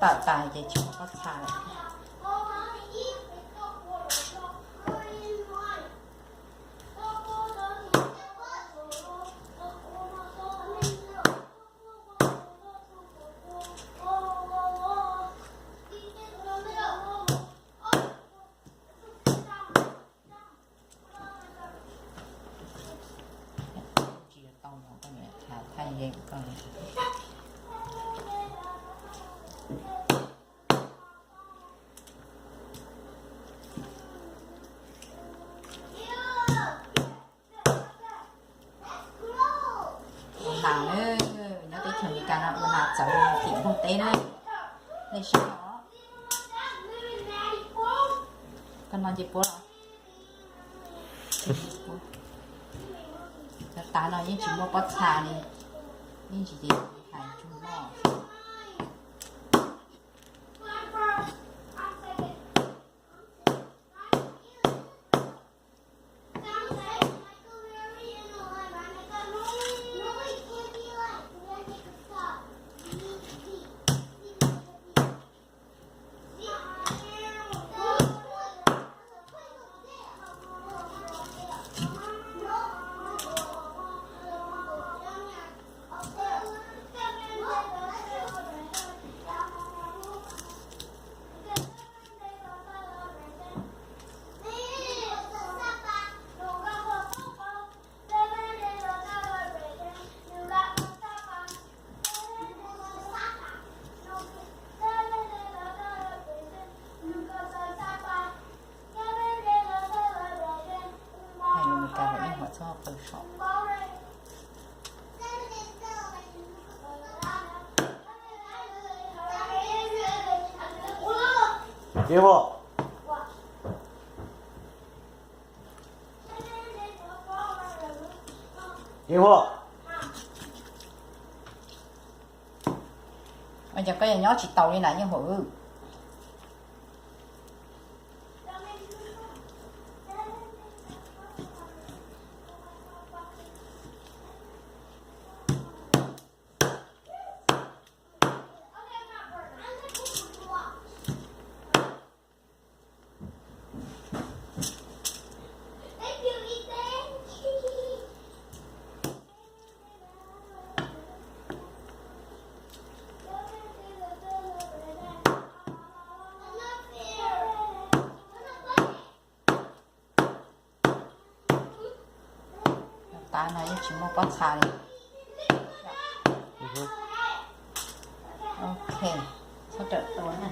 Tawm tas ces tsis muaj pob txha lawm. Tsis tau no koj niam thaij yeej koj. Ua nas, nyob teb chaws Amelikas no ua nas txawv tim Nplog teb na. Nej saib os. Koj no nce puab los? Cov tav no yeej tsis muaj pob txha li, yeej tsis hais tsuag noj. Hais lus Meskas kom ib hom txhob qw saum. Yeej Huam, Yeej Huam, ua cas koj yuav nyob tsis taus li na Yeej Huam? Tav no yeej tsis muaj pob txha li. Ok, txhob rawm tua na.